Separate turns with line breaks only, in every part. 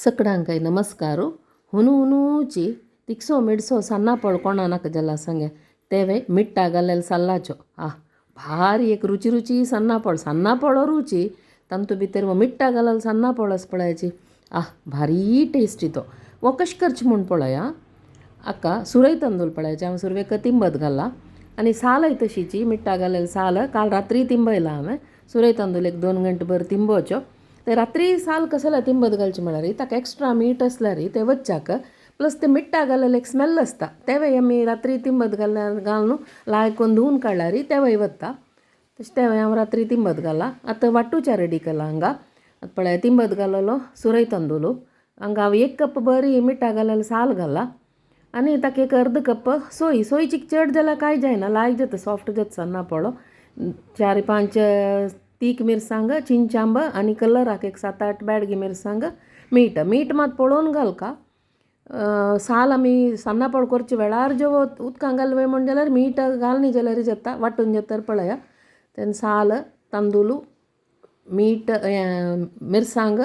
सकडांकय नमस्कार. हुनू हुनूची तिकसो मिडसो सन्नापोळ कोणा नाका जाला सांगे तेवे मिट्टा घालेले सल्लाचो आह भारी एक रुची रुची सन्नापोळ सन्नापोळो रुची तांतू भितर हो मिट्टा घालेलो सन्नापोळ आसा पळयाची आह भारी टेस्टी तो. हो कशें करचें म्हूण पळया. आका सुरय तांदूळ पळयाचे हांवें सुरवेक तिंबत घाला आनी सालय तशीची मिट्टा घालेले साल काल रात्री तिंबयला हांवें. सुरय तांदूळ एक 2 घंटे बरें तिंबोवच्यो. ते रात्री साल कसल्या तिंबत घालचे म्हळ्यार ताका एक्स्ट्रा मीठ आसल्यार ते वच्चाक प्लस ते मिट्टा घालेले एक स्मेल आसता तेवय आमी रात्री तिंबत घाल्यार घालून लायक धुवन काडल्यार तेवय वता. तशें तेवय हांव रात्री तिंबत घाला. आतां वांटूच्या रेडी केला हांगा. आतां पळय तिंबत घालेलो सुरय तांदूळ हांगा हांव 1 कप बरी मिठा घालेलो साल घाला आनी ताका एक अर्द कप सोय. सोय चिक चड जाल्यार कांय जायना, लायक जाता, सॉफ्ट जाता सन्ना पोळो. 4-5 तीख मिरसांग, चिंचांब आनी कलराक एक 7-8 बेडगी मिरसांग, मीठ. मीठ मात पळोवन घालका. साल आमी सन्ना पोळ करचे वेळार जेव उदकां घालवे म्हण जाल्यार मीठ घालनी जाल्यार जाता, वांटून जाता पळया. तेन्ना साल, तांदूळ, मीठ, मिरसांग,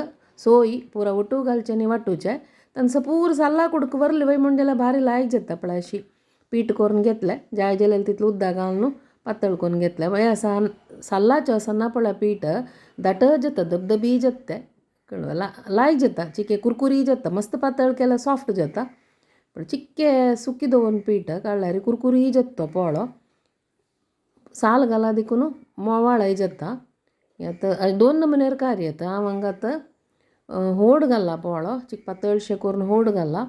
सोय पुरो ओटू घालचें आनी वांटूचें. तेन्ना पूर साल्ला कुडको वरले वय म्हण जाल्यार भारी लायक जाता पळय अशी पीठ करून घेतलें जाय जाल्यार तितलें उदक घालून पातळ करून घेतलें. मागीर साल्लाचो सन्ना पळय पीठ दाट जाता, धबधबी जाता तें कळ्ळें, लायक जाता, चिके कुरकुरी जाता, मस्त पातळ केल्यार सॉफ्ट जाता पण चिक्के सुकी दवरून पीठ काडल्यार कुरकुरी जाता तो पोळो. साल घाला देखून मोवाळय जाता. आतां 2 नमुन्यार कार्य येता. हांव हांगा आतां होड घाला पोळो चिक पातळशें करून होड घाला.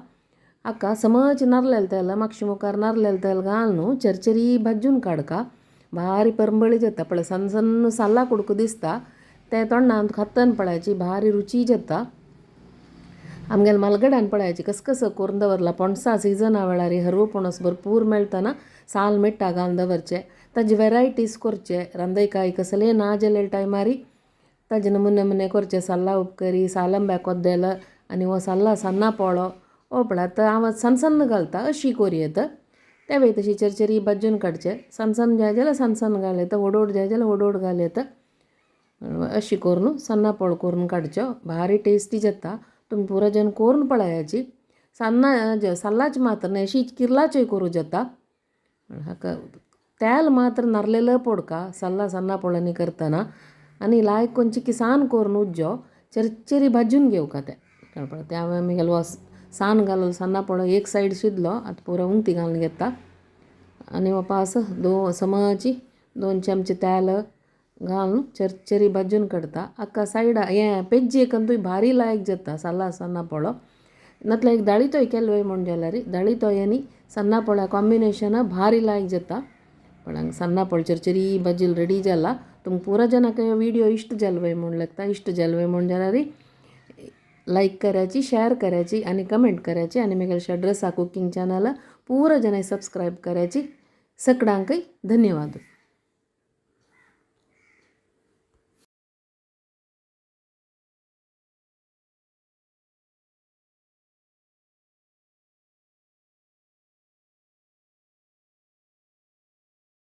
हाका समज नारलेलें तेल मातशें मुखार नारलेलें तेल घाल न्हू चरचरी भाजून काडका भारी परंबळी जाता पळय सन्न सन्न साल्ला कुडको दिसता ते तोंडांत खात्तन पळयाची भारी रुची जाता. आमगेले मालगड्यान पळयाची कस कसो करून दवरला पणसा सिजना वेळार हरवो पणस भरपूर मेळटना साल मिट्टा घालून दवरचे, ताजे वेरायटीज करचे. रांदयकाय कसले ना जालेले टायमारी ताजे नमुने नमुने करचे. साल्ला उपकरी, सालंब्या कोद्देल आनी हो साल्ला सान्ना पोळो हो पळय. आतां हांव सन्न सन्न घालता अशी कोरी येता तेवय तशी चरचरी भाजून काडचे. सन्न सन्न जाय जाल्यार सन्न सन्न घाल येता, व्हड व्हड जाय जाल्यार व्हड व्हड घाल येता. अशी करून सन्ना पोळ करून काडच्यो भारी टेस्टी जाता. तुमी पुरो जन करून पळयाची. सान्ना साल्लाच मात्र न्हय अशी किर्लाच्योय करूं जाता. हाका तेल मात्र नारलेलो पोडका साल्ला सन्ना पोळ्यांनी करतना आनी लायक कोण किसान करून उज्जो चरचरी भाजून घेवका तें कळपा. तें हांवें आमगेलो सान घालो सन्ना पोळो एक सायड शिजलो आतां पुरो उंती घालून घेता आनी वापास समची 2 चमचे तेल घालून चरचरी भाजून काडटा. हाका सायडा हें पेज्जेक अंतूय भारी लायक जाता साल्ला सन्ना पोळो. नातल्यार एक दाळीतोय केलो म्हण जाल्यार दाळीतोय आनी सन्ना पोळ्या कॉम्बिनेशन भारी लायक जाता. पण हांगा सन्ना पोळ चरचरी भाजील रेडी जाला. तुमकां पुरो जनाक विडियो इश्ट जालो वय म्हूण लागता. इश्ट जालो वय म्हण जाल्यार लायक करायची, शेअर करायची आनी कमेंट करायची आनी मागीर षड्रसा कुकिंग चॅनल पुरो जनांनी सबस्क्रायब करायची. सकडांकय धन्यवाद.